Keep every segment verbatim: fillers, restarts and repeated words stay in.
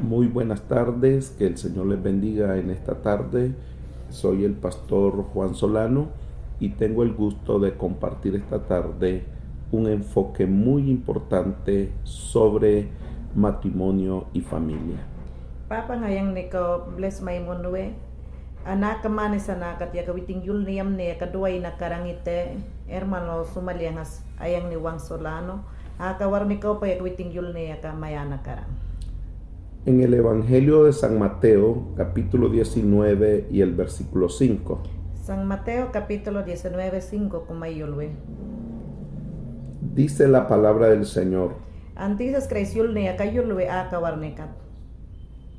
Muy buenas tardes, que el Señor les bendiga en esta tarde. Soy el pastor Juan Solano y tengo el gusto de compartir esta tarde un enfoque muy importante sobre matrimonio y familia. Papan, ayang ni ko bless mai munwe. Anak kemani sana kat ya ka witing yul ni yam ni ya ka duway na karang ite, hermano sumaliang as ayang ni Juan Solano. Aka warni ko pa ya ka witing yul ni ya ka maya na karang. En el Evangelio de San Mateo, capítulo diecinueve y el versículo cinco. San Mateo capítulo diecinueve cinco, kumay yulwe. Dice la palabra del Señor. An Jisas Kraist yul ni ya ka yulwe aka warni kat.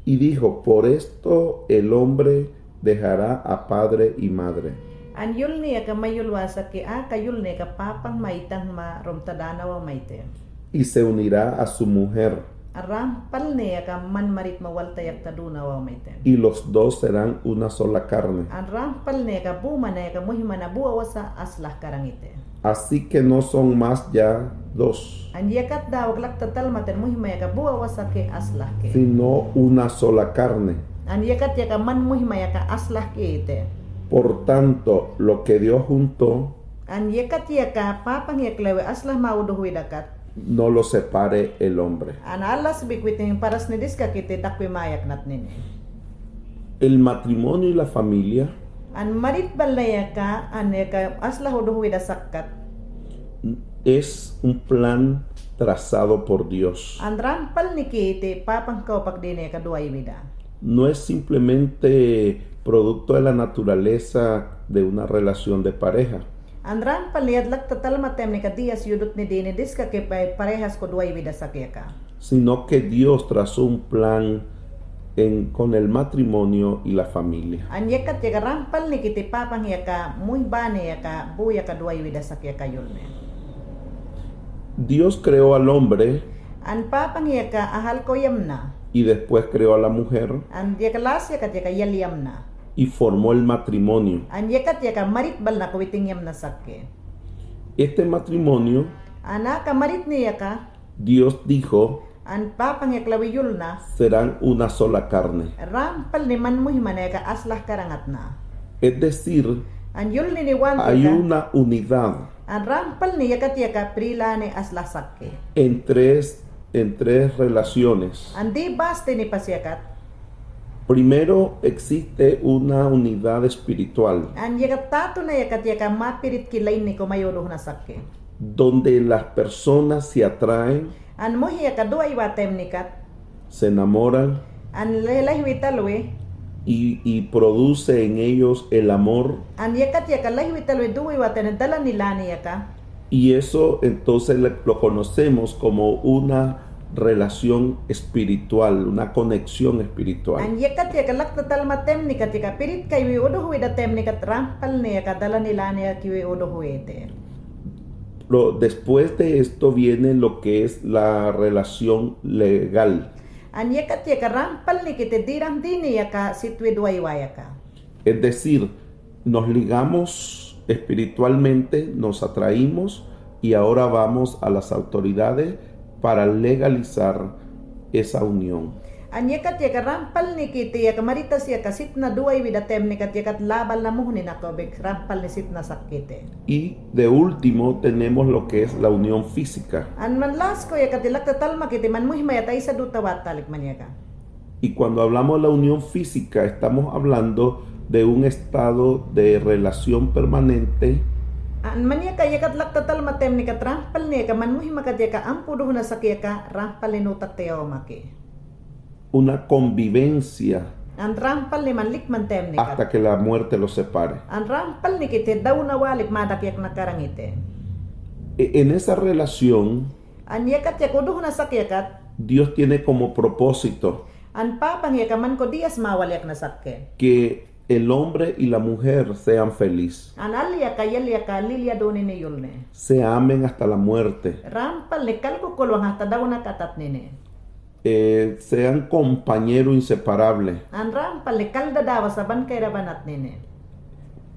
Y dijo: "Por esto el hombre dejará a padre y madre". An yul ni ya ka mayul wasa ke aka yul ni ya ka papan ma itan ma romtadana wa maite. "Y se unirá a su mujer". An rampal ni ya ka man marit ma walta yak taduna wa maite. "Y los dos serán una sola carne". An rampal ni ya ka buma na ya ka muhima na buwa wasa aslah karang ite. "Así que no son más ya dos". An yakat daw ak laktatal maten muhima ya ka buwa wasa ke aslah ke. "Sino una sola carne". An yakat ya ka man muhima ya ka aslah ke ite. "Por tanto, lo que Dios juntó". An yakat ya ka papan ya klewe aslah ma uduhwi dakat. "No lo separe el hombre". An alas bik witing paras ni diska kite dakwi mayak natnini. El matrimonio y la familia. An marit bal na ya ka, an ya ka aslah uduhwi da sakkat. Es un plan trazado por Dios. An rampal ni kite papan ko pakdine ka duway wida. No es simplemente producto de la naturaleza de una relación de pareja. An rampal ni ya ka laktatal matem ni ka Dios yudut ni dini diska ke pa-, parehas ko duway wida sak ya ka. Sino que Dios trazó un plan en, con el matrimonio y la familia. An yakat ya ka rampal ni kite papan ya ka muhbani ya ka bu ya ka duway wida sak ya ka yul ni. Dios creó al hombre. An papan ya ka ahal ko yamna. Y después creó a la mujer. An ya ka las yakat ya ka yal yamna. Y formó el matrimonio. An yakat ya ka marit bal na ko witing yamna sak ke. Este matrimonio. An aka marit ni ya ka. Dios dijo. An papan ya klewe yul na. Serán una sola carne. Rampal ni man muhima na ya ka aslah karangat na. Es decir, an yul ni ni wan hay una unidad. An rampal ni yakat ya ka prilani aslah sak ke. En tres, en tres relaciones. An di bas tini pas yakat. Primero existe una unidad espiritual. An yakat tatu na yakat ya ka mapirit ki lain ni ko mayuduh na sak ke. Donde las personas se atraen. An muhi ya ka duway watem ni kat. Se enamoran. An le-, lehwi talwi. Y, y produce en ellos el amor. An yakat ya ka lehwi talwi duway watem dalan ni lani ya ka. Y eso entonces le, lo conocemos como una relación espiritual, una conexión espiritual. An yakat ya ka laktatal matem ni kat ya ka pirit kaywi uduhwi datem ni kat rampal ni ya ka dalan ni lani ya kiwi uduhwi te. Lo, después de esto viene lo que es la relación legal. An yakat ya ka rampal ni kite diran dini ya ka sitwi duway wa ya ka. Es decir, nos ligamos espiritualmente, nos atraímos y ahora vamos a las autoridades para legalizar esa unión. An yakat ya ka rampal ni kite ya ka maritas ya ka sitna duway wida tem ni kat yakat labal na muhni na ko bek rampal ni sitna sak kite. Y de último tenemos lo que es la unión física. An man las ko yakat ya laktatal ma kite man muhima ya ta isa duta watalik man ya ka. Y cuando hablamos de la unión física, estamos hablando de un estado de relación permanente. An man ya ka yakat laktatal matem ni kat rampal ni ya ka man muhima kat ya ka ampuduh na sak ya ka rampal ni nutak te ya o maki. Una convivencia. An rampal ni man likman tem ni kat. Hasta que la muerte los separe. An rampal ni kite daw na walik madak yak na karang ite. E-, en esa relación, an yakat yak uduh na sak yakat. Dios tiene como propósito. An papang ya ka man ko Dios mawal yak na sak ke. Que el hombre y la mujer sean feliz. An al ya ka yal ya ka lilya duni ni yul ni. Se amen hasta la muerte. Rampal ni kalku kulwang hasta daw na katat nini. Eh, sean compañero inseparable. An rampal ni kaldadawa saban kayrabanat nini.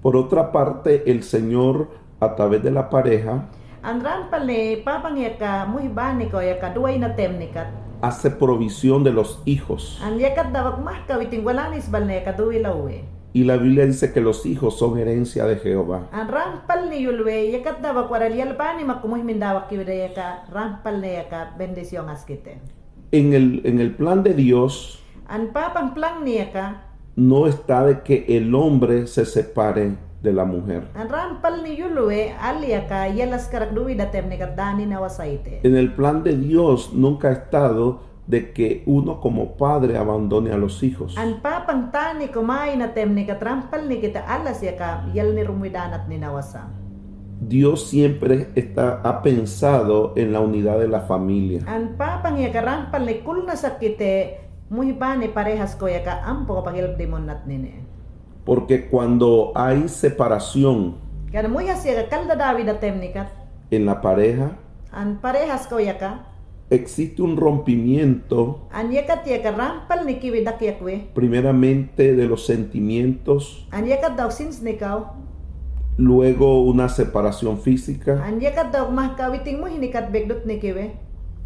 Por otra parte, el Señor a través de la pareja. An rampal ni papang ya ka muhibani ko ya ka duway na tem ni kat. hace provisión de los hijos. An yakat dawak mahka witin walanis balne yaka duwi lawe. Y la Biblia dice que los hijos son herencia de Jehová. An rampalni yulwe yakat dawak waral yalbani maku muhimmin dawak kiwida yaka rampalni yaka bendición askite. En el, en el plan de Dios An Papan plangni yaka no está de que el hombre se separe de la mujer. An rampalni yulwe ali yaka yalaskarak duwida temnikat dani nawasaite. En el plan de Dios nunca ha estado de que uno como padre abandone a los hijos. An Papan tani ko mayna temnikat rampalni kite alas yaka yalni rumwi danatni nawasa. Dios siempre está, ha pensado en la unidad de la familia. An Papan yaka rampalni kulnasak kite muhibani parehas ko yaka ampo ko pagilbdimonnatnine. Porque cuando hay separación Kana muhas yaka kaldadawida temnikat en la pareja, an parehas ko yaka existe un rompimiento an yakat yaka rampalni kiwi dakyakwe. Primeramente de los sentimientos, An yakat dawak sinsni kaw. Luego una separación física An yakat dawak mahka witin muhni katbek dutni kiwe.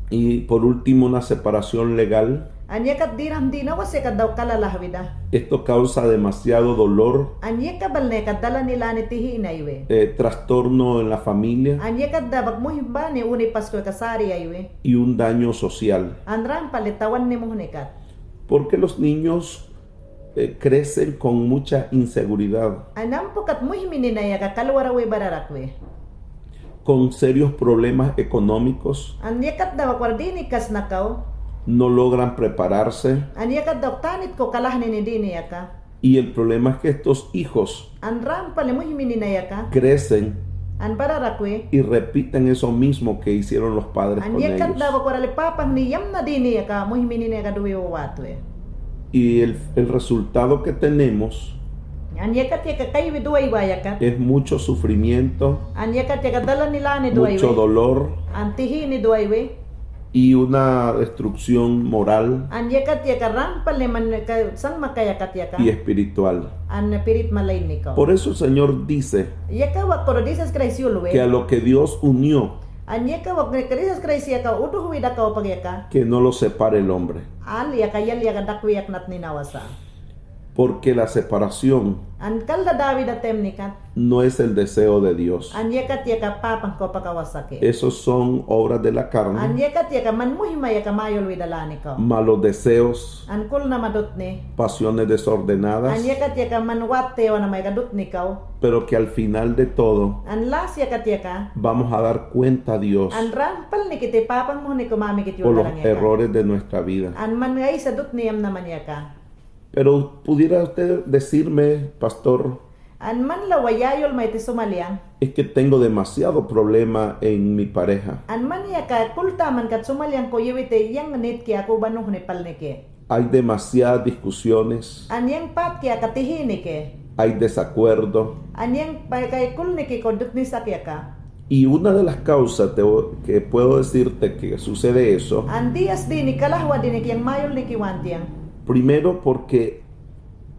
Y por último una separación legal. An yakat diramdi nawas yakat dawak kalalahwida. Esto causa demasiado dolor, An yaka balne yakat dalani lani tihi'in aywe. eh, trastorno en la familia An yakat dawak muhibani uni pasko yaka sari aywe. Y un daño social. An rampalni tawanni muhnikat. Porque los niños eh, crecen con mucha inseguridad, An ampukat muhimini na yaka kalwarawe bararakwe. Con serios problemas económicos, An yakat dawak waral dini kasna kaw. No logran prepararse. An yakat dawak tanit ko kalahnini dini yaka. Y el problema es que estos hijos An rampalni muhimini na yaka. Crecen An bararakwe. Y repiten eso mismo que hicieron los padres An con yakat ellos. Dawak warali papahni yamna dini yaka muhimini na yaka duwi wawatwe. Y el, el resultado que tenemos An yakat yaka kaywi duwaywa yakat. Es mucho sufrimiento, An yakat yaka dalani lani duwaywe. Mucho dolor An tihini duwaywe. Y una destrucción moral An yakat yaka rampalni man ka sangmaka yakat yaka. Y espiritual. An pirit malaynikaw. Por eso el Señor dice Yaka wak koro Jisas Kraist yulwe. Que a lo que Dios unió, An yaka wak koro Jisas Kraist yaka uduhwida kaw pagyaka. Que no lo separe el hombre. Al yaka yal yaka dakwi yaknatni nawasa. Porque la separación An kaldadawida temnikat. No es el deseo de Dios. An yakat yaka papah ko pakawasake. Esos son obras de la carne. An yakat yaka man muhima yaka mayulwida lanikaw. Malos deseos. An kulnama dutni. Pasiones desordenadas. An yakat yaka man watte wanama yaka dutnikaw. Pero que al final de todo. An las yakat yaka. Vamos a dar cuenta a Dios. An rampalni kiti papah muhni ko mamikit Por los yultarang yaka. Errores de nuestra vida. An man aisa dutni yamna man yaka. Pero pudiera usted decirme, pastor. An man lawa yayul maiti sumalyang. Es que tengo demasiado problema en mi pareja. An man yaka kultamankat sumalyang ko yewite yang nitki aku banuhni palnike. Hay demasiadas discusiones. An yang patki aka tihinike. Hay desacuerdo. An yang pakay kulniki ko dutnisak yaka. Y una de las causas te, que puedo decirte que sucede eso. An diyas dini kalahwa dini ki yang mayulniki wanti yang. Primero porque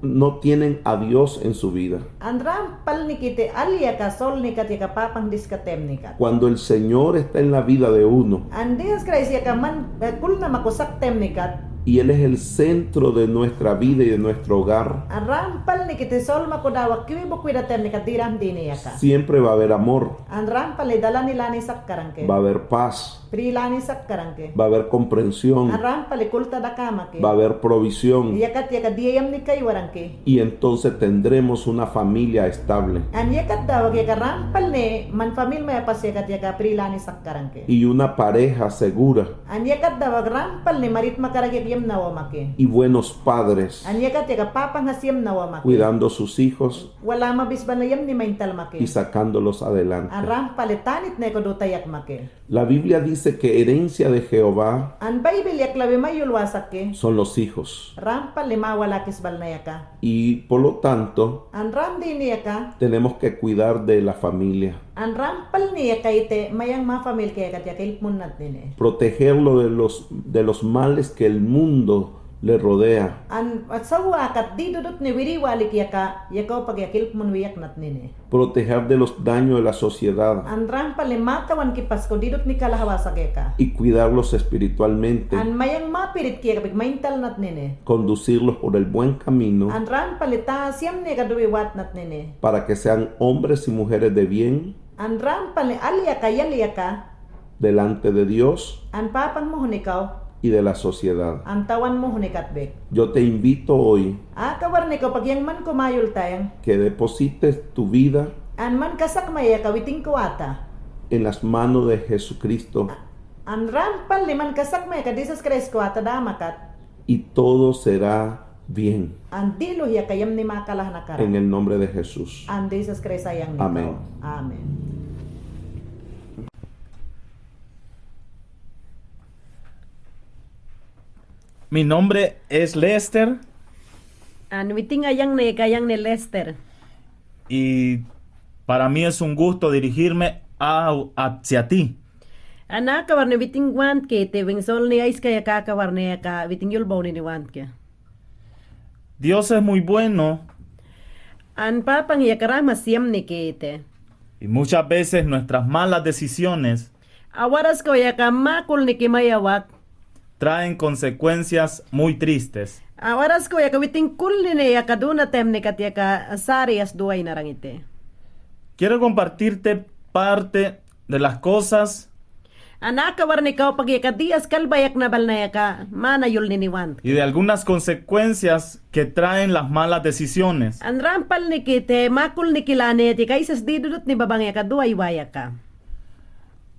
no tienen a Dios en su vida. An rampalni kiti al yaka solnikat yaka papah diskat temnikat. Cuando el Señor está en la vida de uno. An Jisas Kraist yaka man kulnama ko sak temnikat. Y Él es el centro de nuestra vida y de nuestro hogar. An rampalni kiti solma ko dawak kiwi bukwida temnikat diram dini yaka. Siempre va a haber amor. An rampalni dalani lani sakkaranke. Va a haber paz. Pri lani sakkaranke. Va a haber comprensión. An rampalni kulta dakamake. Va a haber provisión. Yakat yaka diya yamni kaywaranke. Y entonces tendremos una familia estable. An yakat dawak yaka rampalni man famil maya pas yakat yaka pri lani sakkaranke. Y una pareja segura. An yakat dawak rampalni marit makarak yak yamna wamake. Y buenos padres. An yakat yaka papah ngas yamna wamake. Cuidando sus hijos. Wala mabisbana yamni maintal make. Y sacándolos adelante. An rampalni tanit ne ko duta yak make. La Biblia dice que herencia de Jehová. An Baibil yaklawi mayul wasake. Son los hijos. Rampalni mawalakisbalna yaka. Y por lo tanto. An ram dini yaka. Tenemos que cuidar de la familia. An rampalni yaka ite mayang ma famil ke yakat yaka ilpmunnat nine. Protegerlo de los, de los males que el mundo le rodea. An, a, sawaka didudut ne wiri walik yaka, yaka o pag ya kilpmun wiyak natnene. Proteger de los daños de la sociedad. An rampal ne matawanki pasko didut ne kalahawasak yaka. Y cuidarlos espiritualmente. An mayang mapirit kiyakapik maintal natnene. Conducirlos por el buen camino. An rampal ne ta siyamne ka duwi wat natnene. Para que sean hombres y mujeres de bien. An rampal ne alyaka, yalyaka. Delante de Dios. An Papang muhne kaw. Y de la sociedad. An tawan muhne katbek. Yo te invito hoy. Aka warne kaw pagyangman ko mayul tayang. Que deposites tu vida. An man kasakmayaka witing ko wata. En las manos de Jesucristo. An rampal ne man kasakmayaka Jisas Kraist ko wata damakat. Y todo será bien. An diluhyaka yamni makalaha nakarak. En el nombre de Jesús. An Jisas Kraist ayangni kaw. Amén. Amen. Mi nombre es Lester. An witing ayangne ka ayangni Lester. Y para mí es un gusto dirigirme a, hacia ti. An aka warne witing wantke te wingsolni aiskayaka aka warne aka witing yulbonini wantke. Dios es muy bueno. An Papang yaka rahma siyamniki te. Y muchas veces nuestras malas decisiones. Awaras kaw yaka makulniki mayawak. Traen consecuencias muy tristes. Awaras kaw yaka witing kulnini yaka duna taymnikat yaka sari asduway narangi te. Quiero compartirte parte de las cosas. An aka warne kaw pag yaka diyas kalbayaknabalna yaka mana yulnini wantke. Y de algunas consecuencias que traen las malas decisiones. An rampalniki te makulniki lanet yaka aysas didudutni babang yaka duwaywa yaka.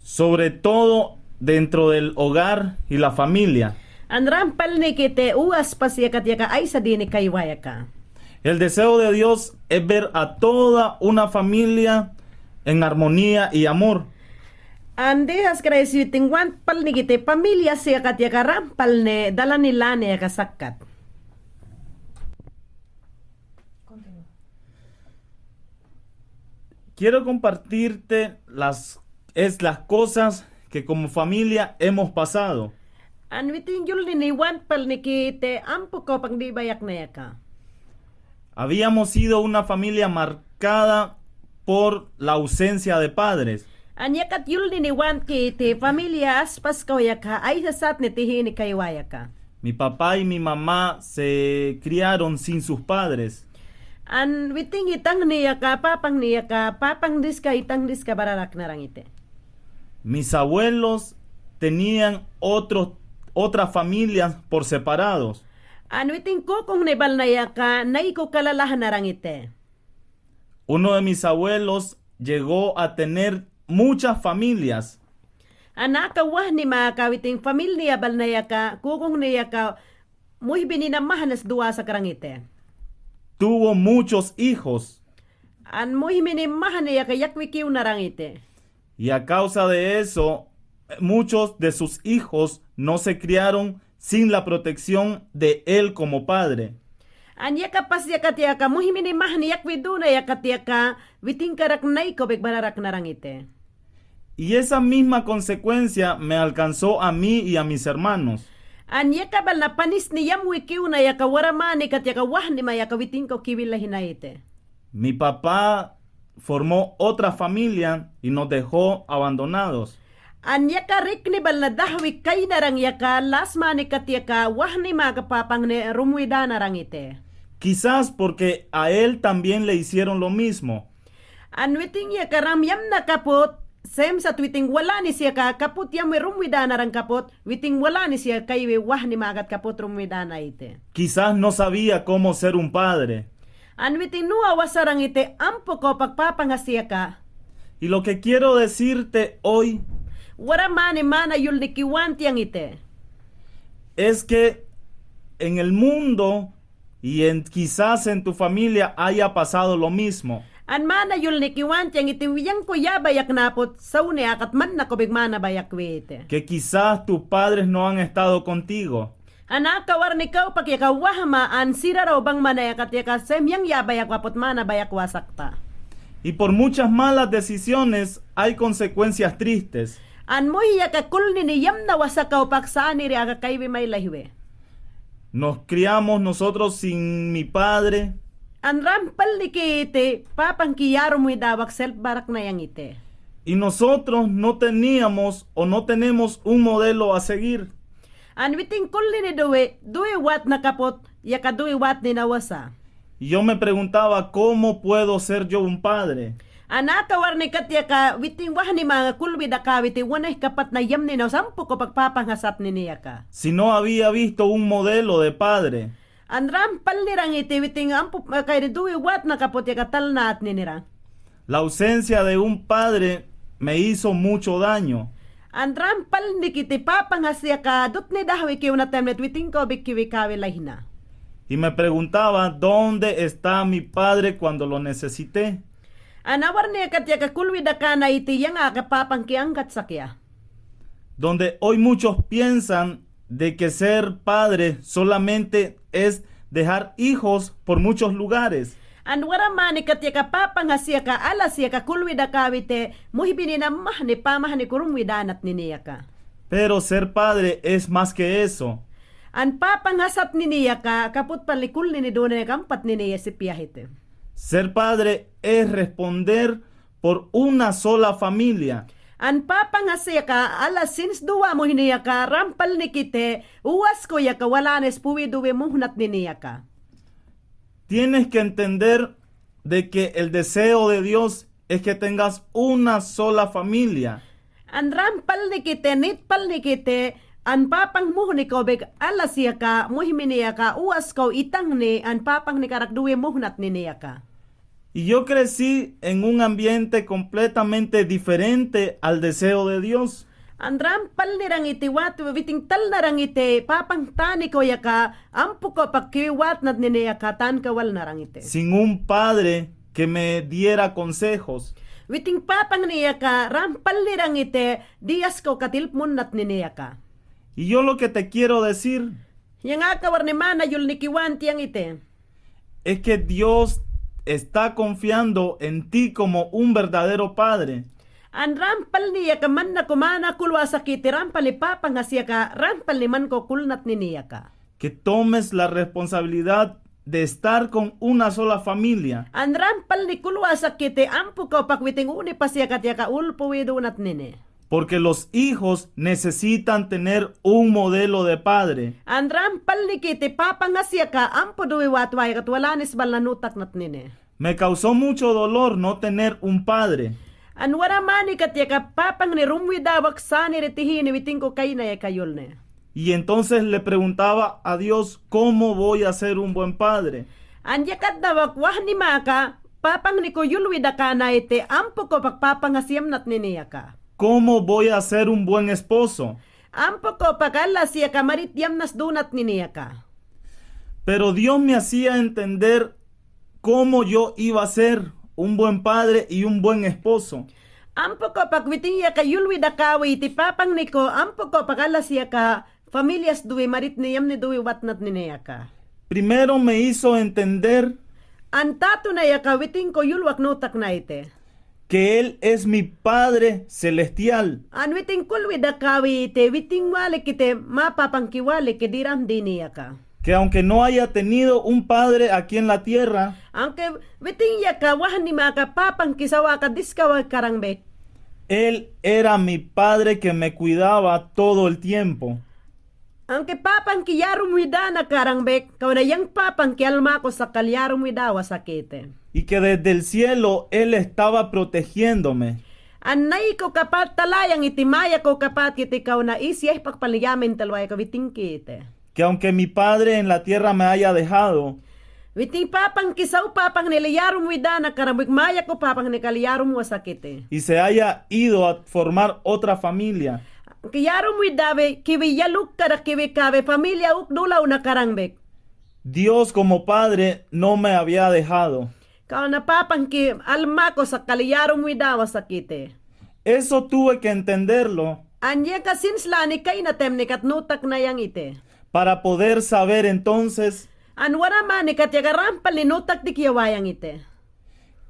Sobre todo dentro del hogar y la familia. An rampalniki te u aspas yakat yaka aysa dini kaywa yaka. El deseo de Dios es ver a toda una familia en armonía y amor. An Jisas Kraist witing wantpalniki te familias yakat yaka rampalne dalani lane yaka sakkat. Quiero compartirte las, es las cosas que como familia hemos pasado. An witing yulnini wantpalniki te ampu kaw pangdi bayakna yaka. Habíamos sido una familia marcada por la ausencia de padres. An yakat yulnini wantki te familia aspas kaw yaka aysa satni tihini kaywa yaka. Mi papá y mi mamá se criaron sin sus padres. An witing itangni yaka, papangni yaka, papangniska itangniska bararak narangi te. Mis abuelos tenían otros, otras familias por separados. An witing kukungnibalna yaka nayku kalalaha narangi te. Uno de mis abuelos llegó a tener muchas familias. An aka wahnima aka witing familiabalna yaka, kukungni yaka, muhbini na mahniyas duwa sa narangi te. Tuvo muchos hijos. An muhbini mahni yaka yakwi kiw narangi te. Y a causa de eso, muchos de sus hijos no se criaron sin la protección de él como padre. An yaka pas yakat yaka muhbini mahni yakwi duna yakat yaka witing karak naykawbek bararak narangi te. Y esa misma consecuencia me alcanzó a mí y a mis hermanos. An yakabalna panisni yamwi kiwna yaka wara manikat yaka wahnima yaka witing kaw kiwila hinayi te. Mi papá formó otra familia y nos dejó abandonados. An yaka riknibalna dahwi kay narangi yaka las manikat yaka wahnima aka papangni rumwida narangi te. Quizás porque a él también le hicieron lo mismo. An witing yaka ram yamna kaput, semsat witing walanis yaka kaput yamwi rumwida narangi kaput, witing walanis yaka kaywi wahnimakat kaput rumwida nayi te. Quizás no sabía cómo ser un padre. An witing nuwa wa sarangi te ampu kaw pagpapangasi yaka. Y lo que quiero decirte hoy. Wara mani mana yulniki wanti yangi te. Es que en el mundo y en, quizás en tu familia haya pasado lo mismo. An mana yulniki wanti yangi te wiyangku yabayakna aput sawni akat manakawbek mana bayakwi te. Que quizás tus padres no han estado contigo. An aka warni kaw pak yaka wahma an siraraw bangmana yakat yaka semyang yabayakwa aput mana bayakwa sakta. Y por muchas malas decisiones hay consecuencias tristes. An muhi yaka kulnini yamnawa sa kaw pak saniri aka kaywi maylahiwe. Nos criamos nosotros sin mi padre. An ram palniki iti, papangki yarum widawak selp baraknayan iti. Y nosotros no teníamos o no tenemos un modelo a seguir. An witing kulnini duwi, duwi watna kaput, yaka duwi watni na wasa. Yo me preguntaba, ¿cómo puedo ser yo un padre? An aka warni katyaka witing wahnima kulwidakawi iti wanex kapatna yamni na wasa, ampuku pak papanghasat nini aka. Si no había visto un modelo de padre. An ram palniran iti witing ampu, kayri duwi watna kaput yaka talnat niniran. La ausencia de un padre me hizo mucho daño. An ram palniki iti papanghasi aka dutni dahwi kiwna taymnet witing kawbik kiwi kawi layna. Y me preguntaba, ¿dónde está mi padre cuando lo necesité? An a warni katyaka kulwidakana iti yang aka papangki angkat sakya. Donde hoy muchos piensan de que ser padre solamente es dejar hijos por muchos lugares. An waramani katyaka papanghasi aka, alasi aka kulwidakawi iti, muhibini na mahni, pamahni kurum widanat nini aka. Pero ser padre es más que eso. An papanghasat nini aka, kaput palni kulnini duni aka ampat nini ya sipyahiti. Ser padre es responder por una sola familia. An papanghasi aka, ala sinsduwa muhini aka, ram palniki iti, uwasko yaka walanes puwi duwi muhnat nini aka. Tienes que entender de que el deseo de Dios es que tengas una sola familia. An ram palniki iti, nit palniki iti, an papang muhni kawbik alasi aka, muhimini aka, uwasko itangni, an papangni karak duwi muhnat nini aka. Y yo crecí en un ambiente completamente diferente al deseo de Dios. An ram palniran iti watu, witing talnaran iti, papang taniko yaka, ampuku pak kiwi watnat nini aka, tanka walnaran iti. Sin un padre que me diera consejos. Witing papangni yaka, ram palniran iti, diyasko ka tilp munnat nini aka. Y yo lo que te quiero decir. Yang aka warni mana yulni kiwan tiyan iti. Es que Dios está confiando en ti como un verdadero padre. An ram palni yaka manna ko mana kulwa sakiti ram palni papanghasi aka ram palni man ko kulnat nini aka. Que tomes la responsabilidad de estar con una sola familia. An ram palni kulwa sakiti ampuku pak witing uni pasiyakat yaka ulpu widunat nini. Porque los hijos necesitan tener un modelo de padre. An ram palniki iti papanghasi aka ampu duwi watwa yakat walanes balna nutaknat nini. Me causó mucho dolor no tener un padre. An waramani katyaka papangni rumwidawak sani ritihini witing ko kayna yaka yulni. Y entonces le preguntaba a Dios, ¿cómo voy a ser un buen padre? An yakat dawak wahnima aka papangni ko yulwidakana iti ampuku pak papanghasi yamnat nini aka. ¿Cómo voy a ser un buen esposo? Ampuku pak alasi aka marit yamnas dunat nini aka. Pero Dios me hacía entender cómo yo iba a ser un buen padre y un buen esposo. Ampuku pak witing yaka yulwidakawi iti papangni ko ampuku pak alasi aka familias duwi maritni yamni duwi watnat nini aka. Primero me hizo entender. An tatuna yaka witing ko yulwak nutakna iti. Que Él es mi Padre celestial. An witing kulwidakawi iti witing walik iti ma papangki walik ki diram dini aka. Que aunque no haya tenido un padre aquí en la tierra, aunque witing yaka wahnima aka papangki sawa aka diskawa karangbek. Él era mi padre que me cuidaba todo el tiempo. Aunque papangki yarum widana karangbek, kawna yang papangki almako sakal yarum widawa sakiti. Y que desde el cielo Él estaba protegiéndome. An nai ko kapat talayan iti maya ko kapat kiti kawna isi ehpak pali yamen talway ka witingki iti. Que aunque mi padre en la tierra me haya dejado, witing papangki saw papangni la yarum widana karangbek maya ko papangni kal yarum wa sakiti. Y se haya ido a formar otra familia. Ki yarum widawi kiwi yaluk karak kiwi kawi familia uk dulawna karangbek. Dios como padre no me había dejado. Kawna papangki almako sakal yarum widawa sakiti. Eso tuve que entenderlo. An yaka sinslani kayna taymnikat nutaknayan iti. Para poder saber entonces. An waramanikat yaka rampalni nutaktikyawayan iti.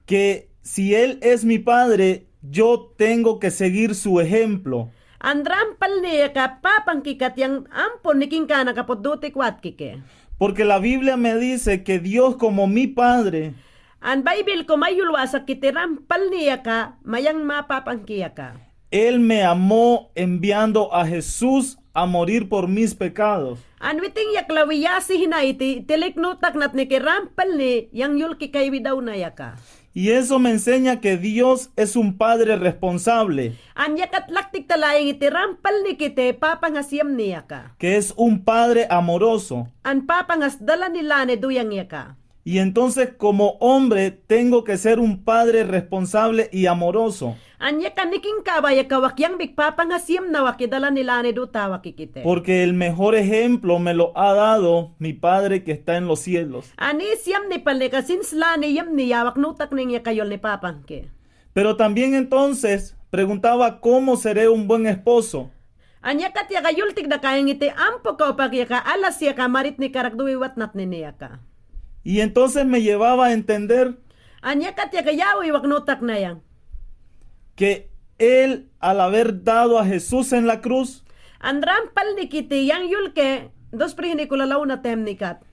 Que si Él es mi padre, yo tengo que seguir su ejemplo. An rampalniyaka papangkikat yang ampo nikingkana kaput dutik watkike. Porque la Biblia me dice que Dios como mi padre An Baybilku mayul wasak kiti rampalniyaka mayang ma papangkiyaka. Él me amó enviando a Jesús a morir por mis pecados. An witin yaklawi yasihnayti tiliknutaknatniki rampalni yang yulki kaybidawniyaka. Y eso me enseña que Dios es un padre responsable. An yakat laktik talayin iti rampalnikiti papangas yamniyaka. Que es un padre amoroso. An papangas dalani lani duyangiyaka. Y entonces como hombre tengo que ser un padre responsable y amoroso. An yakat nikingkabaya ka wak yang bik papangas yamna waki dalani lani duta wakikite. Porque el mejor ejemplo me lo ha dado mi Padre que está en los cielos. An i siyamni palniyaka sinslani yamni yawak nutakniyaka yulni papangki. Pero también entonces preguntaba cómo seré un buen esposo. An yakat yaka yultik dakayan iti ampo kawpak yaka ala siyaka maritnikarak duwi watnatniniyaka. Y entonces me llevaba a entender An yakat yaka yawi wak nutaknayan que él, al haber dado a Jesús en la cruz, an rampalnikiti yang yulki dos prihnikulan lawna temnikat.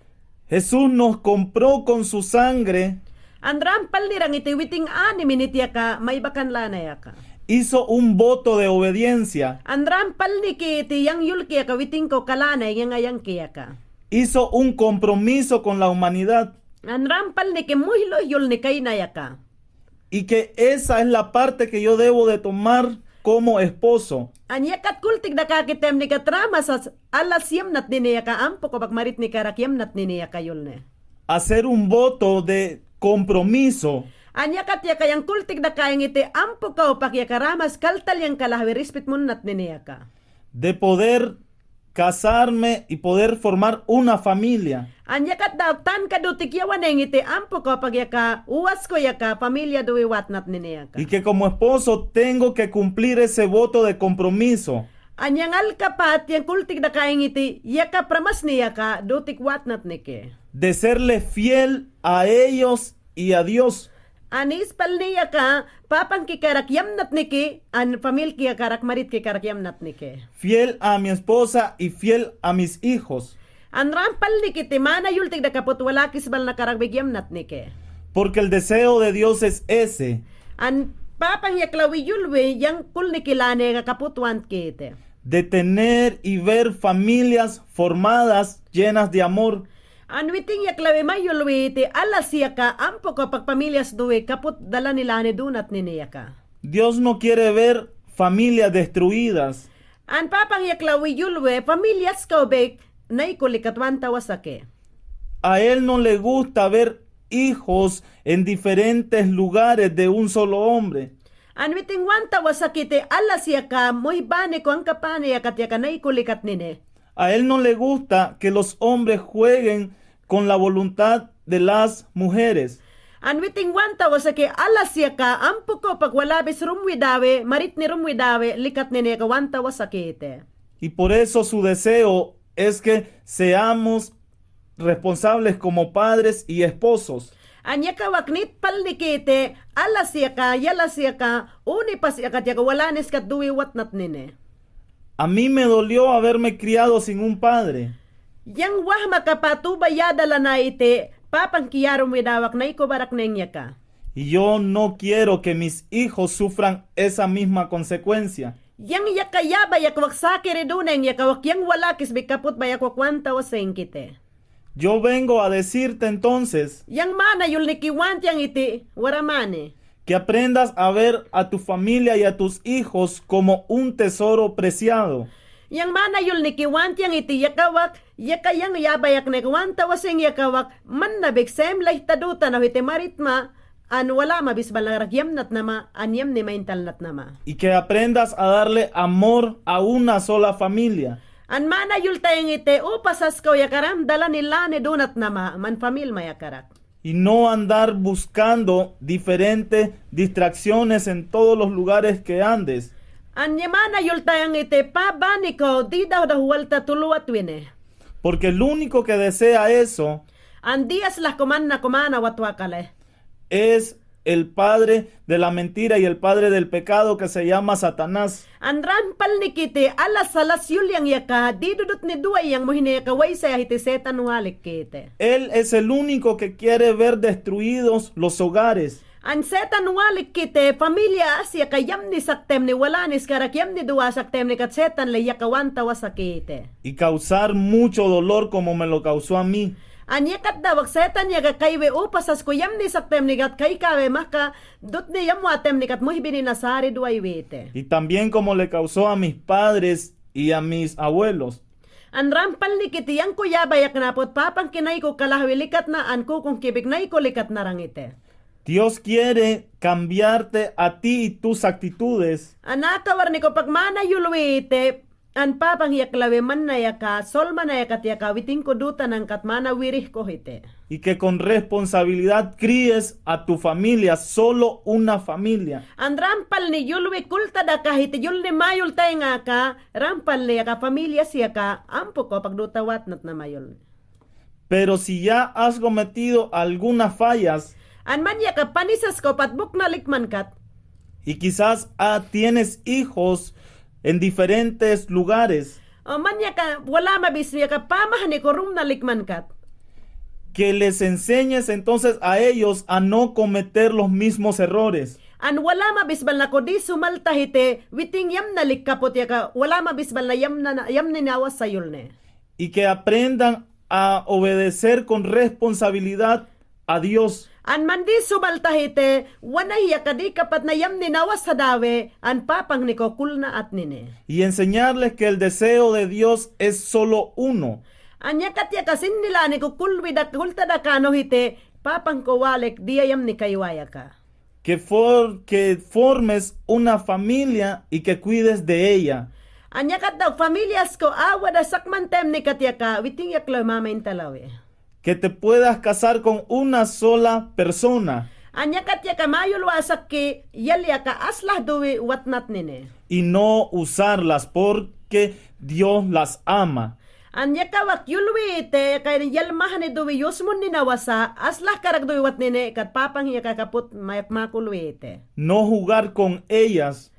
Jesús nos compró con su sangre. An rampalnirang iti witin animinit yaka maybakan laniyaka. Hizo un voto de obediencia. An rampalniki iti yang yulki yaka witin kawka lani yang ayangki yaka. Hizo un compromiso con la humanidad. An rampalniki muhluh yulni kayniyaka. Y que esa es la parte que yo debo de tomar como esposo. An yakat kultik dakaki temnikat ramas as ala siyamnatniniyaka ampo kawpak maritnikarak yamnatniniyaka yulni. Hacer un voto de compromiso. An yakat yaka yang kultik dakayan iti ampo kawpak yaka ramas kaltal yang kalawi rispit munnatniniyaka. De poder casarme y poder formar una familia. An yakat daw tanka dutik yawaneng iti ampo kawpak yaka uwasko yaka familia duwi watnatniniyaka. Y que como esposo tengo que cumplir ese voto de compromiso. An yang alkapat yang kultik dakayan iti yaka pramasniyaka dutik watnatniki. De serle fiel a ellos y a Dios. An ispalniyaka papangkikarak yamnatniki an familiakkarak maritkikarak yamnatniki. Fiel a mi esposa y fiel a mis hijos. An rampalnikiti mana yultik daka kaput walakisbalnakarak bik yamnatniki. Porque el deseo de Dios es ese. An papang yaklawi yulwi yang kulniki lani ka kaput wantkiti. De tener y ver familias formadas llenas de amor. An witin yaklawi mayulwi iti ala siyaka ampo kawpak familias duwi kaput dalani lani dunatniniyaka. Dios no quiere ver familias destruidas. An papang yaklawi yulwi familias kawbik naykulikat wantawasaki. A él no le gusta ver hijos en diferentes lugares de un solo hombre. An witin wantawasakiti ala siyaka muhbaniko ankapaniyakat yaka naykulikatnini. A él no le gusta que los hombres jueguen con la voluntad de las mujeres. An witin wantawasaki ala siyaka ampo kawpak walabis rumwidawi, maritni rumwidawi likatniniyaka wantawasakiti. Y por eso su deseo es que seamos responsables como padres y esposos. An yaka wak nitpalnikiti ala siyaka, yala siyaka, unipas yakat yaka walaniskat duwi watnatnini. A mí me dolió haberme criado sin un padre. Yang wahma kapa tuba yadalanay iti papangki yarumwidawak naykubaraknen yaka. Y yo no quiero que mis hijos sufran esa misma consecuencia. Yang yaka yabayak wak sakiri dunen yaka wak yang walakisbik kaputbayak wak wantawasinkiti. Yo vengo a decirte entonces. Yang mana yulniki wantiyan iti waramani. Que aprendas a ver a tu familia y a tus hijos como un tesoro preciado. Yang mana yulniki wantiyan iti yaka wak, yaka yang yabayaknek wantawasing yaka wak, manabik semlay tadutanaw iti maritma, an wala mabisbalnakarak yamnatnama, an yamni maintalnatnama. Y que aprendas a darle amor a una sola familia. An mana yultayang iti upa saskaw yakaram dalani lani dunatnama, man familma yakarak. Y no andar buscando diferentes distracciones en todos los lugares que andes. An ya mana yultayang iti pabanikaw didawdaw walta tuluwatwini. Porque el único que desea eso. An Dios lah kumanna kumana watwakale. Es el padre de la mentira y el padre del pecado que se llama Satanás. An rampalnikiti alas, alas yulyang yaka, di dudutni duwayang muhine yaka waysaya hiti Setan walikkiti. Él es el único que quiere ver destruidos los hogares. An Setan walikkiti familia as yaka yamni saktemni, wala niskarak yamni duwa saktemni kat Setan le yaka wanta wasakiti. Y causar mucho dolor como me lo causó a mí. An yakat dawak Setan yaka kaywi upasas ko yamni saktemni kat kay kawi mahka dutni yamwatemni kat muhbini na sari duwaywiti. Y también como le causó a mis padres y a mis abuelos. An rampalnikiti yang ko yabayaknapot papangki nai ko kalahwi likatna an kukungkibik nai ko likatna rangiti. Dios quiere cambiarte a ti y tus actitudes. An akawarniko pakmana yulwiti an papang yaklawi manna yaka, sol manna yakat yaka, witin ko dutanangkat mana wirihko hiti. Y que con responsabilidad críes a tu familia, solo una familia. An rampalni yulwi kultadaka hiti, yulni mayul tayngaka, rampalni yaka familia siyaka, ampo ko pakdutawatnat na mayul. Pero si ya has cometido algunas fallas, an man yaka panisas ko pat bukna likmankat, y quizás, ah, tienes hijos en diferentes lugares, o man yaka wala mabis yaka pamahni ko rumna likmankat, que les enseñes entonces a ellos a no cometer los mismos errores. An wala mabisbalna ko di sumalta hiti witin yamna likkapot yaka wala mabisbalna yamna, yamni nawas a yulni. Y que aprendan a obedecer con responsabilidad a Dios. An man di sumalta hiti, wana hiya ka di kapatna yamni nawas a dawi, an papangni ko kulna atnini. Y enseñarles que el deseo de Dios es solo uno. An yakat yaka sinni lani ko kulwi da, kultadaka no hiti, papang ko walik diya yamni kaywa yaka. Que for-, que formes una familia y que cuides de ella. An yakat daw familias ko awa da sakmantemni kat yaka, witin yaklaw mama intalawi. Que te puedas casar con una sola persona. An yakat yaka mayul wasakki, yal yaka aslah duwi watnatnini. Y no usarlas porque Dios las ama. An yaka wak yulwiti, yaka yal mahni duwi yusmunni nawas a, aslah karak duwi watnini, kat papang yaka kaput mayak makulwiti. No jugar con ellas.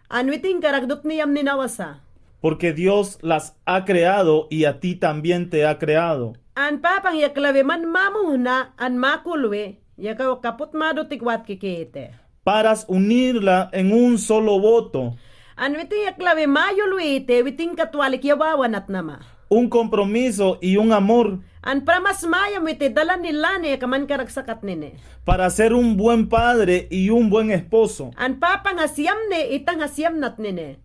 An witin karak dutni yamni nawas a. Porque Dios las ha creado y a ti también te ha creado. An papang yaklawi man mamuhna, an makulwi, yaka wak kaput madutik watkikiti. Para unirla en un solo voto. An witin yaklawi mayulwiti, witin katwalik yawawanatnama. Un compromiso y un amor. An pramasmayam witi dalan ni lani yaka man karak sakatnini. Para ser un buen padre y un buen esposo. An papanghas yamni, itanghas yamnatnini.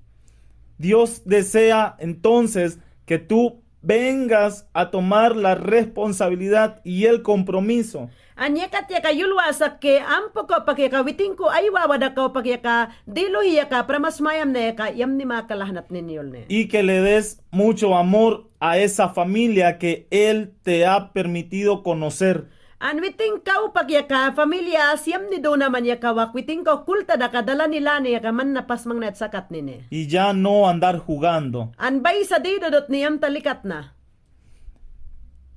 Dios desea entonces que tú vengas a tomar la responsabilidad y el compromiso. An yakat yaka yul wasakki, ampo ko pak yaka witin ko ay wawa da ko pak yaka, di luhi yaka pramasmayam na yaka, yamni makalahnatnini yulni. Y que le des mucho amor a esa familia que Él te ha permitido conocer. An witin kaw pak yaka familia as yamni duna man yaka wak witin kaw kultadaka dalan ni lani yaka man na pasmangnayat sakatnini. Y ya no andar jugando. An baysa di dudutni yamta likatna.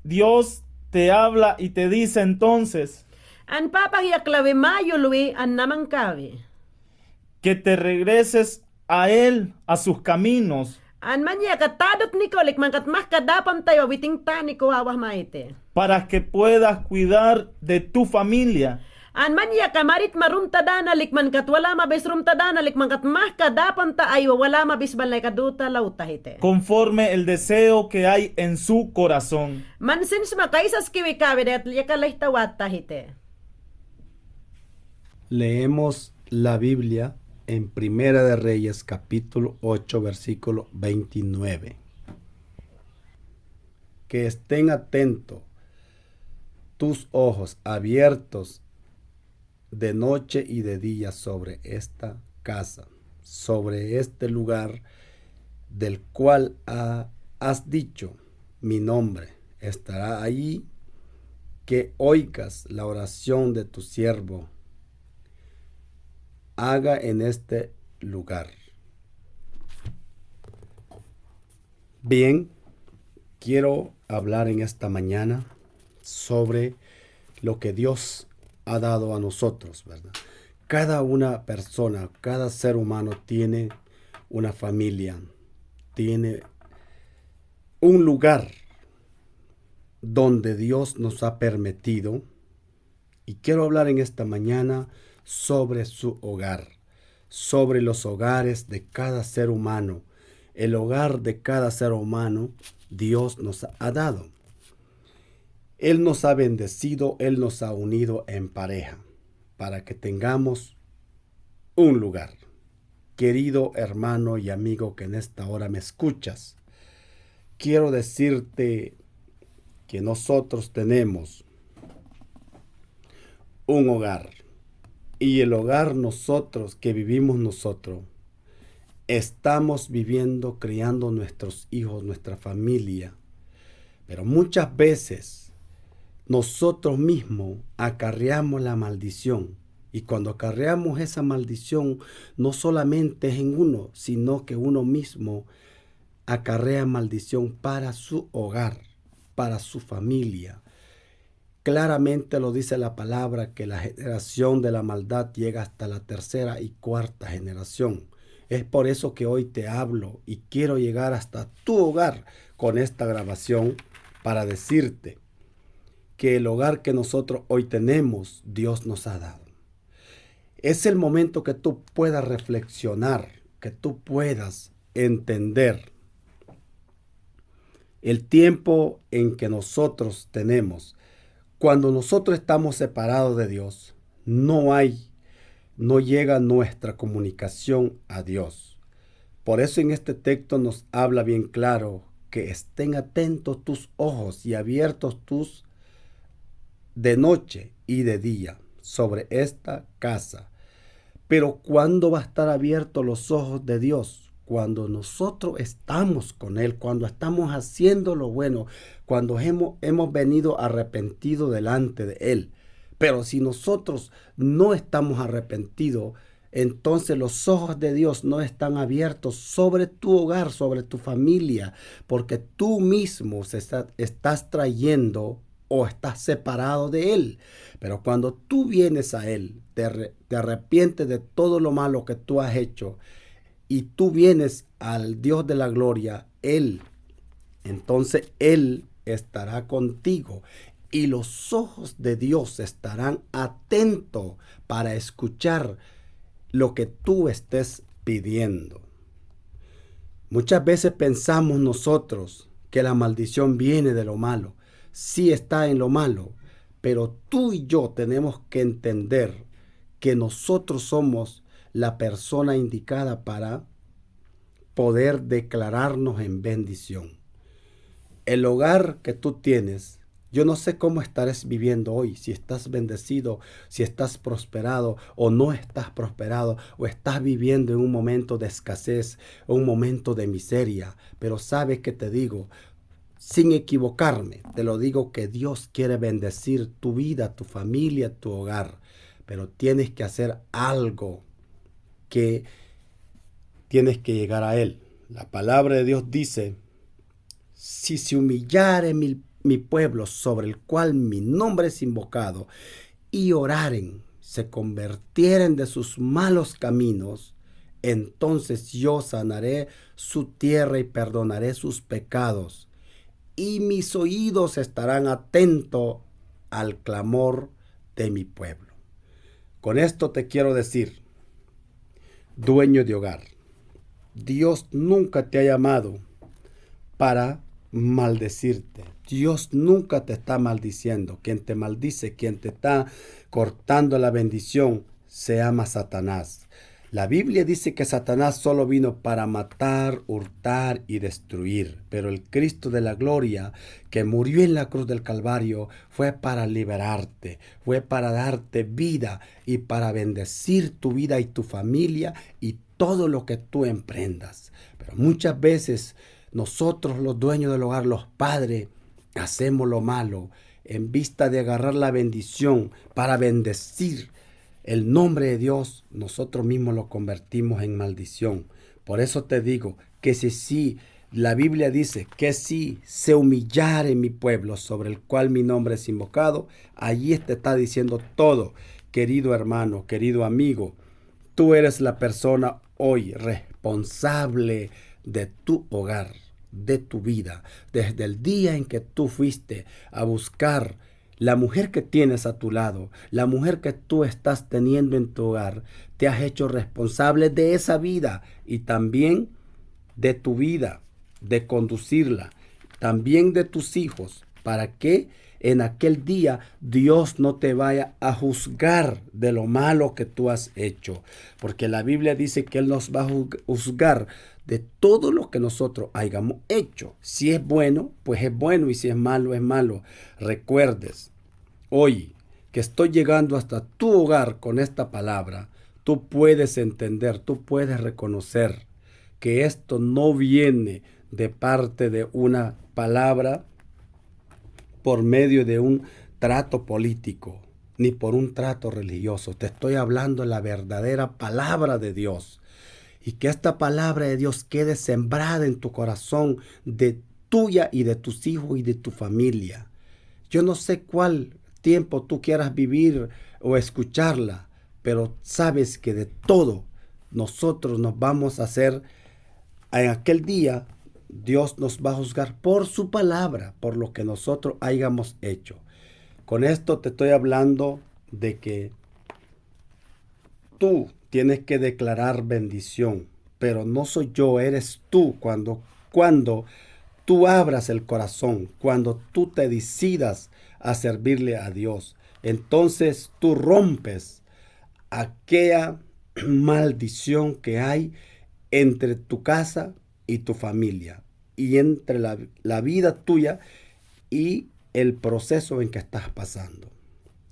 Dios te habla y te dice entonces. An papang yaklawi mayulwi an namangkawi. Que te regreses a Él, a sus caminos. An man yaka tadutniko likmankat mahka dapamta aywa witin taniko wawah maiti. Para que puedas cuidar de tu familia. An man yaka maritma rumta dana likmankat, wala mabis rumta dana likmankat, mahka dapamta aywa, wala mabisbalna yaka duta lawta hiti. Conforme el deseo que hay en su corazón. Man sinsma ka aysaskiwi kawi dayat yaka lehta watta hiti. Leemos la Biblia en Primera de Reyes, capítulo ocho, versículo veintinueve. Que estén atentos tus ojos abiertos de noche y de día sobre esta casa, sobre este lugar del cual ha-, has dicho: "Mi nombre estará allí", que oigas la oración de tu siervo, haga en este lugar. Bien, quiero hablar en esta mañana sobre lo que Dios ha dado a nosotros, ¿verdad? Cada una persona, cada ser humano tiene una familia, tiene un lugar donde Dios nos ha permitido. Y quiero hablar en esta mañana sobre su hogar, sobre los hogares de cada ser humano. El hogar de cada ser humano Dios nos ha dado. Él nos ha bendecido, Él nos ha unido en pareja para que tengamos un lugar. Querido hermano y amigo que en esta hora me escuchas, quiero decirte que nosotros tenemos un hogar. Y el hogar nosotros, que vivimos nosotros, estamos viviendo, criando nuestros hijos, nuestra familia. Pero muchas veces nosotros mismos acarreamos la maldición. Y cuando acarreamos esa maldición, no solamente es en uno, sino que uno mismo acarrea maldición para su hogar, para su familia. Claramente lo dice la palabra que la generación de la maldad llega hasta la tercera y cuarta generación. Es por eso que hoy te hablo y quiero llegar hasta tu hogar con esta grabación para decirte que el hogar que nosotros hoy tenemos, Dios nos ha dado. Es el momento que tú puedas reflexionar, que tú puedas entender el tiempo en que nosotros tenemos. Cuando nosotros estamos separados de Dios, no hay, no llega nuestra comunicación a Dios. Por eso en este texto nos habla bien claro que estén atentos tus ojos y abiertos tus de noche y de día sobre esta casa. Pero ¿cuándo va a estar abiertos los ojos de Dios? Cuando nosotros estamos con Él, cuando estamos haciendo lo bueno, cuando hemos, hemos venido arrepentido delante de Él. Pero si nosotros no estamos arrepentidos, entonces los ojos de Dios no están abiertos sobre tu hogar, sobre tu familia, porque tú mismo se está- estás trayendo o estás separado de Él. Pero cuando tú vienes a Él, te, re- te arrepientes de todo lo malo que tú has hecho y tú vienes al Dios de la gloria, Él, entonces Él estará contigo y los ojos de Dios estarán atentos para escuchar lo que tú estés pidiendo. Muchas veces pensamos nosotros que la maldición viene de lo malo. Sí está en lo malo, pero tú y yo tenemos que entender que nosotros somos la persona indicada para poder declararnos en bendición. El hogar que tú tienes, yo no sé cómo estarás viviendo hoy, si estás bendecido, si estás prosperado o no estás prosperado, o estás viviendo en un momento de escasez, un momento de miseria, pero sabes que te digo, sin equivocarme, te lo digo que Dios quiere bendecir tu vida, tu familia, tu hogar, pero tienes que hacer algo que tienes que llegar a Él. La palabra de Dios dice: "Si se humillare mi, mi pueblo sobre el cual mi nombre es invocado, y oraren, se convirtieren de sus malos caminos, entonces yo sanaré su tierra y perdonaré sus pecados, y mis oídos estarán atentos al clamor de mi pueblo". Con esto te quiero decir, dueño de hogar, Dios nunca te ha llamado para maldecirte. Dios nunca te está maldiciendo. Quien te maldice, quien te está cortando la bendición, se llama Satanás. La Biblia dice que Satanás solo vino para matar, hurtar y destruir, pero el Cristo de la gloria que murió en la cruz del Calvario fue para liberarte, fue para darte vida y para bendecir tu vida y tu familia y todo lo que tú emprendas. Pero muchas veces nosotros los dueños del hogar, los padres, hacemos lo malo en vista de agarrar la bendición para bendecir el nombre de Dios, nosotros mismos lo convertimos en maldición. Por eso te digo que si, si La Biblia dice que si se humillare mi pueblo sobre el cual mi nombre es invocado, allí te está diciendo todo, querido hermano, querido amigo, tú eres la persona hoy responsable de tu hogar, de tu vida, desde el día en que tú fuiste a buscar la mujer que tienes a tu lado, la mujer que tú estás teniendo en tu hogar, te has hecho responsable de esa vida y también de tu vida, de conducirla, también de tus hijos, para que en aquel día Dios no te vaya a juzgar de lo malo que tú has hecho, porque la Biblia dice que Él nos va a juzg-, juzgar de todo lo que nosotros hayamos hecho. Si es bueno, pues es bueno, y si es malo, es malo. Recuerdes, hoy que estoy llegando hasta tu hogar con esta palabra, tú puedes entender, tú puedes reconocer que esto no viene de parte de una palabra por medio de un trato político, ni por un trato religioso. Te estoy hablando la verdadera palabra de Dios. Y que esta palabra de Dios quede sembrada en tu corazón, de tuya y de tus hijos y de tu familia. Yo no sé cuál tiempo tú quieras vivir o escucharla, pero sabes que de todo nosotros nos vamos a hacer, en aquel día Dios nos va a juzgar por su palabra, por lo que nosotros hayamos hecho. Con esto te estoy hablando de que tú tienes que declarar bendición, pero no soy yo, eres tú. Cuando, cuando tú abras el corazón, cuando tú te decidas a servirle a Dios, entonces tú rompes aquella maldición que hay entre tu casa y tu familia, y entre la, la vida tuya y el proceso en que estás pasando.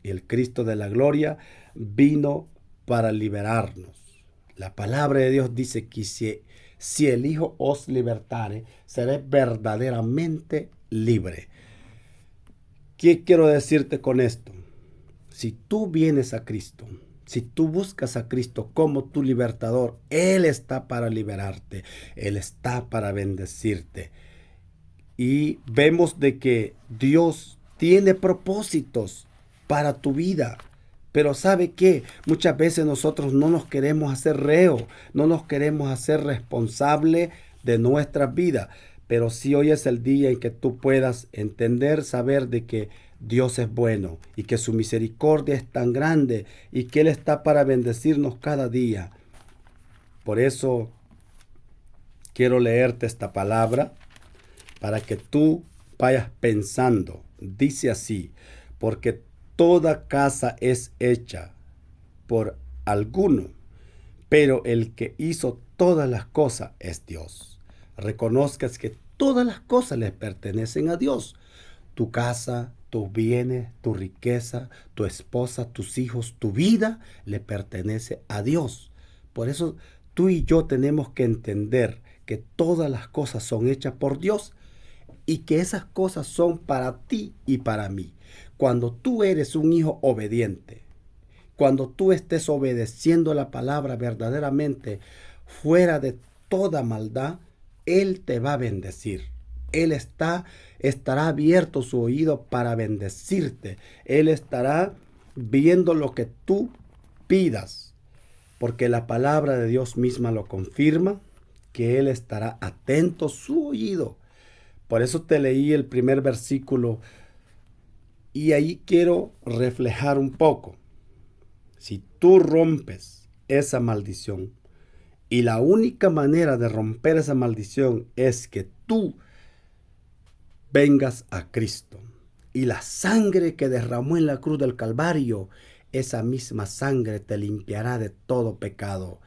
Y el Cristo de la gloria vino para liberarnos. La palabra de Dios dice que si, si el Hijo os libertare, seréis verdaderamente libre. ¿Qué quiero decirte con esto? Si tú vienes a Cristo, si tú buscas a Cristo como tu libertador, Él está para liberarte, Él está para bendecirte. Y vemos de que Dios tiene propósitos para tu vida. Pero ¿sabe qué? Muchas veces nosotros no nos queremos hacer reo, no nos queremos hacer responsable de nuestra vida. Pero sí hoy es el día en que tú puedas entender, saber de que Dios es bueno y que su misericordia es tan grande y que Él está para bendecirnos cada día. Por eso quiero leerte esta palabra para que tú vayas pensando. Dice así: porque toda casa es hecha por alguno, pero el que hizo todas las cosas es Dios. Reconozcas que todas las cosas le pertenecen a Dios. Tu casa, tus bienes, tu riqueza, tu esposa, tus hijos, tu vida le pertenece a Dios. Por eso tú y yo tenemos que entender que todas las cosas son hechas por Dios y que esas cosas son para ti y para mí. Cuando tú eres un hijo obediente, cuando tú estés obedeciendo la palabra verdaderamente, fuera de toda maldad, Él te va a bendecir. Él está, estará abierto su oído para bendecirte. Él estará viendo lo que tú pidas, porque la palabra de Dios misma lo confirma, que Él estará atento su oído. Por eso te leí el primer versículo y ahí quiero reflejar un poco. Si tú rompes esa maldición, y la única manera de romper esa maldición es que tú vengas a Cristo. Y la sangre que derramó en la cruz del Calvario, esa misma sangre te limpiará de todo pecado,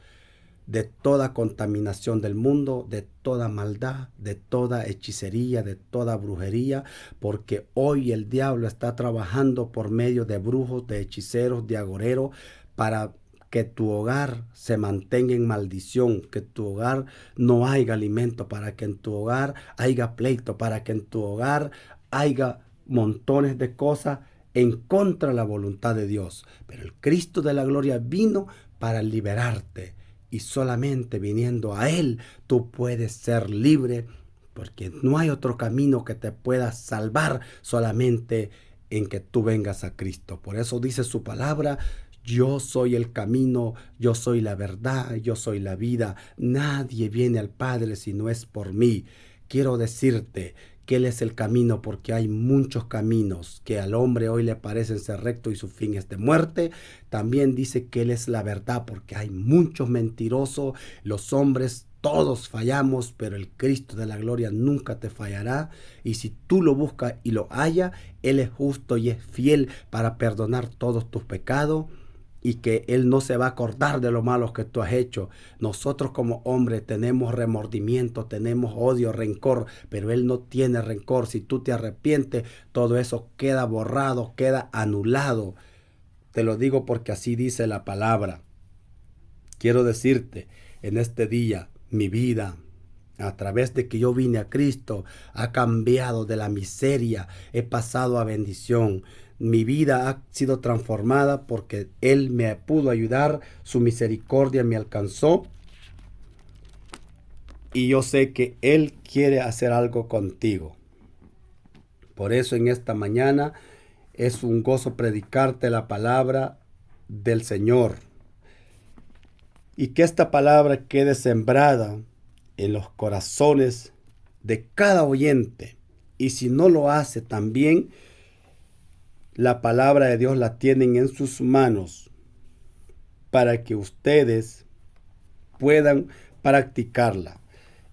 de toda contaminación del mundo, de toda maldad, de toda hechicería, de toda brujería, porque hoy el diablo está trabajando por medio de brujos, de hechiceros, de agoreros, para que tu hogar se mantenga en maldición, que tu hogar no haya alimento, para que en tu hogar haya pleito, para que en tu hogar haya montones de cosas en contra de la voluntad de Dios. Pero el Cristo de la gloria vino para liberarte, y solamente viniendo a Él tú puedes ser libre Porque no hay otro camino que te pueda salvar solamente en que tú vengas a Cristo. Por eso dice su palabra: "Yo soy el camino, yo soy la verdad, yo soy la vida. Nadie viene al Padre si no es por mí". Quiero decirte que Él es el camino, porque hay muchos caminos que al hombre hoy le parecen ser recto y su fin es de muerte. También dice que Él es la verdad, porque hay muchos mentirosos. Los hombres todos fallamos, pero el Cristo de la gloria nunca te fallará. Y si tú lo buscas y lo hallas, Él es justo y es fiel para perdonar todos tus pecados y que Él no se va a acordar de lo malo que tú has hecho. Nosotros como hombres tenemos remordimiento, tenemos odio, rencor, pero Él no tiene rencor. Si tú te arrepientes, todo eso queda borrado, queda anulado. Te lo digo porque así dice la palabra. Quiero decirte en este día, mi vida, a través de que yo vine a Cristo, ha cambiado de la miseria, he pasado a bendición. Mi vida ha sido transformada porque Él me pudo ayudar, su misericordia me alcanzó. Y yo sé que Él quiere hacer algo contigo. Por eso en esta mañana es un gozo predicarte la palabra del Señor. Y que esta palabra quede sembrada en los corazones de cada oyente. Y si no lo hace también, la palabra de Dios la tienen en sus manos para que ustedes puedan practicarla.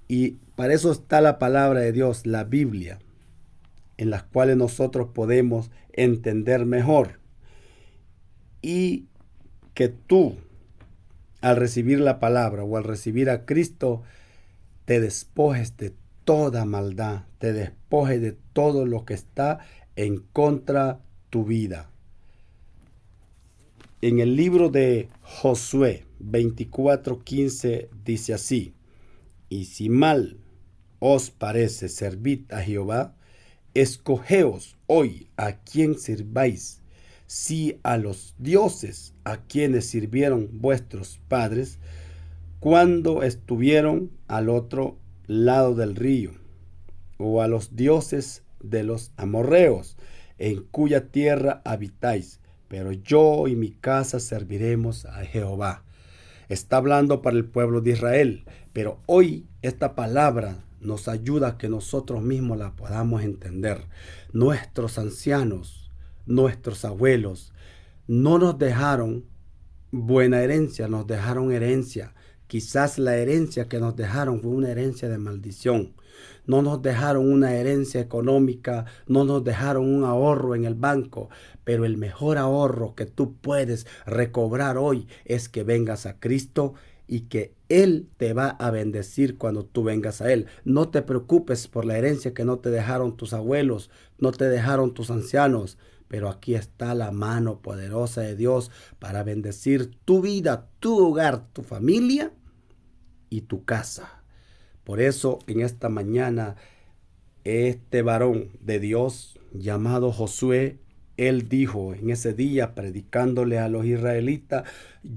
Y para eso está la palabra de Dios, la Biblia, en las cuales nosotros podemos entender mejor. Y que tú, al recibir la palabra o al recibir a Cristo, te despojes de toda maldad, te despojes de todo lo que está en contra tu vida. En el libro de Josué veinticuatro quince dice así: "Y si mal os parece servir a Jehová, escogeos hoy a quién sirváis, si a los dioses a quienes sirvieron vuestros padres cuando estuvieron al otro lado del río, o a los dioses de los amorreos, en cuya tierra habitáis, pero yo y mi casa serviremos a Jehová". Está hablando para el pueblo de Israel, pero hoy esta palabra nos ayuda a que nosotros mismos la podamos entender. Nuestros ancianos, nuestros abuelos, no nos dejaron buena herencia, nos dejaron herencia. Quizás la herencia que nos dejaron fue una herencia de maldición. No nos dejaron una herencia económica, no nos dejaron un ahorro en el banco, pero el mejor ahorro que tú puedes recobrar hoy es que vengas a Cristo y que Él te va a bendecir cuando tú vengas a Él. No te preocupes por la herencia que no te dejaron tus abuelos, no te dejaron tus ancianos, pero aquí está la mano poderosa de Dios para bendecir tu vida, tu hogar, tu familia y tu casa. Por eso, en esta mañana, este varón de Dios llamado Josué, él dijo en ese día, predicándole a los israelitas: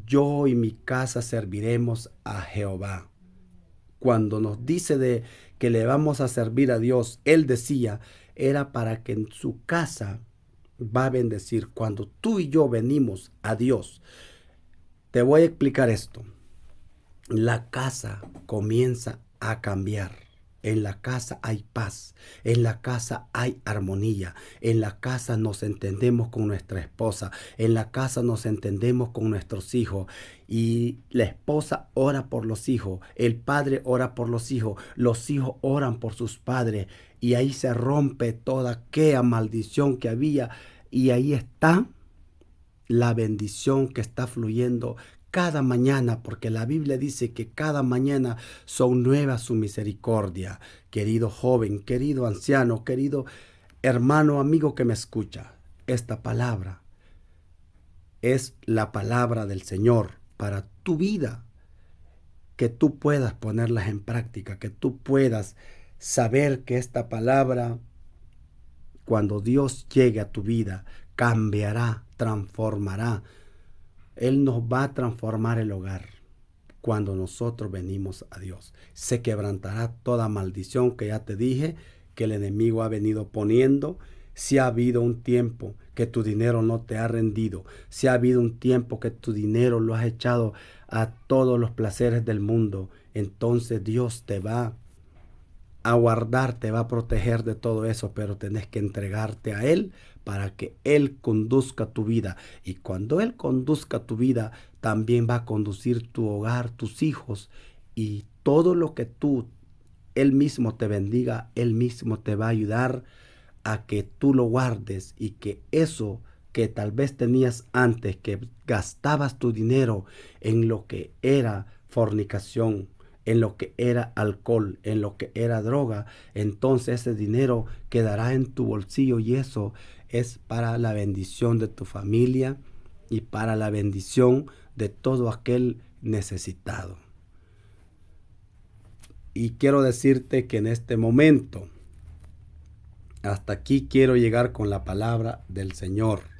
"Yo y mi casa serviremos a Jehová". Cuando nos dice de que le vamos a servir a Dios, él decía, era para que en su casa va a bendecir. Cuando tú y yo venimos a Dios, te voy a explicar esto. La casa comienza a cambiar. En la casa hay paz, en la casa hay armonía, en la casa nos entendemos con nuestra esposa, en la casa nos entendemos con nuestros hijos. Y la esposa ora por los hijos, el padre ora por los hijos, los hijos oran por sus padres. Y ahí se rompe toda aquella maldición que había. Y ahí está la bendición que está fluyendo cada mañana, porque la Biblia dice que cada mañana son nuevas su misericordia. Querido joven, querido anciano, querido hermano, amigo que me escucha, esta palabra es la palabra del Señor para tu vida, que tú puedas ponerlas en práctica, que tú puedas saber que esta palabra, cuando Dios llegue a tu vida, cambiará, transformará. Él nos va a transformar el hogar. cuando nosotros venimos a Dios. Se quebrantará toda maldición que ya te dije que el enemigo ha venido poniendo. Si ha habido un tiempo que tu dinero no te ha rendido, si ha habido un tiempo que tu dinero lo has echado a todos los placeres del mundo, entonces Dios te va a guardar, te va a proteger de todo eso, pero tenés que entregarte a Él para que Él conduzca tu vida. Y cuando Él conduzca tu vida, también va a conducir tu hogar, tus hijos y todo lo que tú, Él mismo te bendiga, Él mismo te va a ayudar a que tú lo guardes y que eso que tal vez tenías antes, que gastabas tu dinero en lo que era fornicación, en lo que era alcohol, en lo que era droga, entonces ese dinero quedará en tu bolsillo y eso es para la bendición de tu familia y para la bendición de todo aquel necesitado. Y quiero decirte que en este momento, hasta aquí quiero llegar con la palabra del Señor.